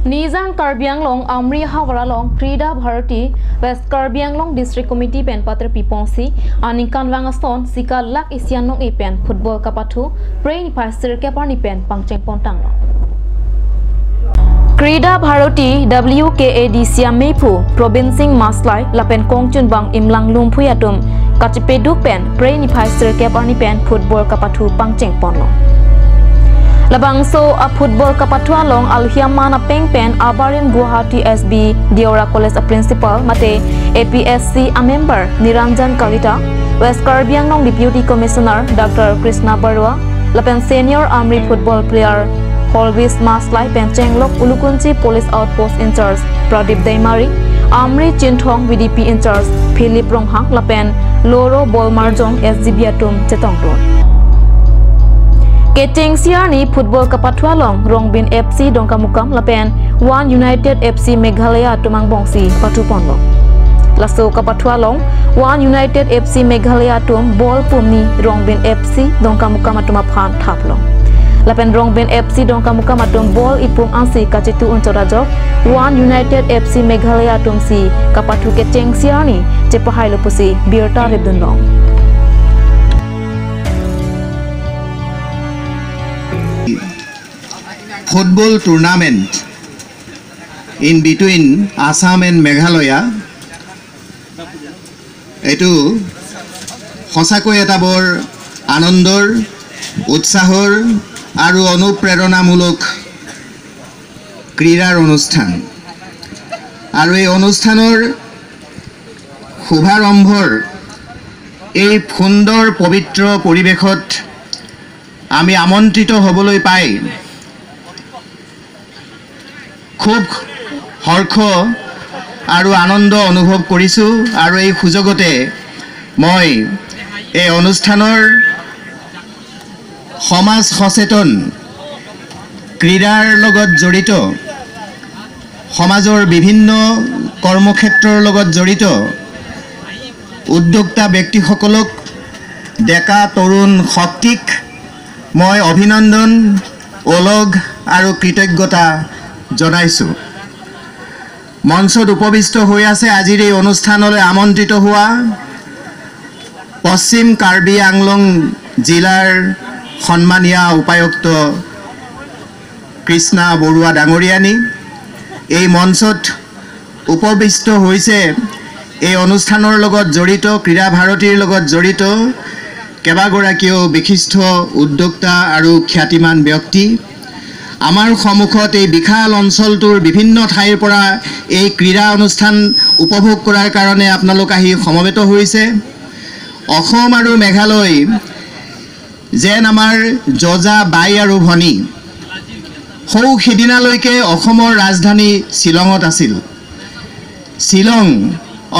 Nizam Karbi Anglong Amri Hawaralong Krida Bharati West Karbi Anglong District Committee pen patra pipongsi aning kanwangaston sika lak isianong e pen football kapathu brain pasir keparni pen pangcheng pontang. Krida Bharati WKADC Meipu Provincing Maslai lapen kongchun bang imlang lumphuyatum kachipeduk pen brain pasir keparni pen football kapathu pangcheng ponlo. Labangso a football kapathua long alhiamana peng pen abarim Guwahati SB Diora College a principal mate APSC a member Niranjan Kalita, West Karbi Anglong Deputy Commissioner Dr. Krishna Barua, lapen senior Amri football player Holvis Maslai pen Chenglok Ulukunchi Police Outpost in charge Pradip Daimari, Amri Chinthong VDP in charge Philip Ronghang lapen Loro Bolmarjong SGB atum chetong road. Keteng Siarni football kapathualong Rongbin FC Dongkamukam lapen One United FC Meghalaya tumang bongsi patuponlo. Laso kapathualong One United FC Meghalaya tum ball pumni Rongbin FC Dongkamukam atuma phan thaplong. Lapen Rongbin FC Dongkamukam atum ball ipum ansi kachitu unchorajok One United FC Meghalaya tum si kapathu Keteng Siarni chepahailopusi birta rebdunlong. Football tournament in between Assam and Meghalaya এইটো সঁচাকৈ এটা বৰ আনন্দৰ উৎসাহৰ আৰু অনুপ্ৰেৰণামূলক ক্ৰীড়াৰ অনুষ্ঠান আৰু এই অনুষ্ঠানৰ শুভাৰম্ভৰ এই সুন্দৰ পবিত্ৰ পৰিৱেশত আমি আমন্ত্ৰিত হ'বলৈ পাই খুব হৰ্ষ আৰু আনন্দ অনুভৱ কৰিছোঁ আৰু এই সুযোগতে মই এই অনুষ্ঠানৰ সমাজ সচেতন ক্ৰীড়াৰ লগত জড়িত সমাজৰ বিভিন্ন কৰ্মক্ষেত্ৰৰ লগত জড়িত উদ্যোক্তা ব্যক্তিসকলক ডেকা তৰুণ শক্তিক মই অভিনন্দন ওলগ আৰু কৃতজ্ঞতা জনাইছোঁ। মঞ্চত উপবিষ্ট হৈ আছে আজিৰ এই অনুষ্ঠানলৈ আমন্ত্ৰিত হোৱা পশ্চিম কাৰ্বি আংলং জিলাৰ সন্মানীয় উপায়ুক্ত কৃষ্ণা বৰুৱা ডাঙৰীয়ানী, এই মঞ্চত উপবিষ্ট হৈছে এই অনুষ্ঠানৰ লগত জড়িত ক্ৰীড়া ভাৰতীৰ লগত জড়িত কেইবাগৰাকীও বিশিষ্ট উদ্যোক্তা আৰু খ্যাতিমান ব্যক্তি। আমাৰ সন্মুখত এই বিশাল অঞ্চলটোৰ বিভিন্ন ঠাইৰ পৰা এই ক্ৰীড়া অনুষ্ঠান উপভোগ কৰাৰ কাৰণে আপোনালোক আহি সমবেত হৈছে। অসম আৰু মেঘালয় যেন আমাৰ যজা বাই আৰু ভনী। সৌ সিদিনালৈকে অসমৰ ৰাজধানী শ্বিলঙত আছিল। শ্বিলং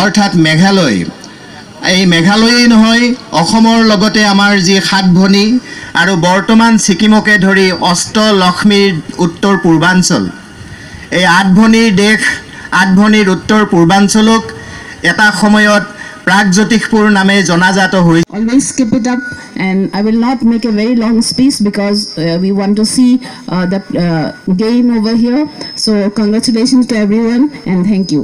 অৰ্থাৎ মেঘালয়, এই মেঘালয়েই নহয় অসমৰ লগতে আমাৰ যি সাত ভনী আৰু বৰ্তমান ছিকিমকে ধৰি অষ্টলক্ষ্মীৰ উত্তৰ পূৰ্বাঞ্চল, এই আঠ ভনীৰ দেশ আঠ ভনীৰ উত্তৰ পূৰ্বাঞ্চলক এটা সময়ত প্ৰাগজ্যোতিষপুৰ নামে জনাজাত হৈ। Always keep it up and I will not make a very long speech because we want to see the game over here. So congratulations to everyone and thank you.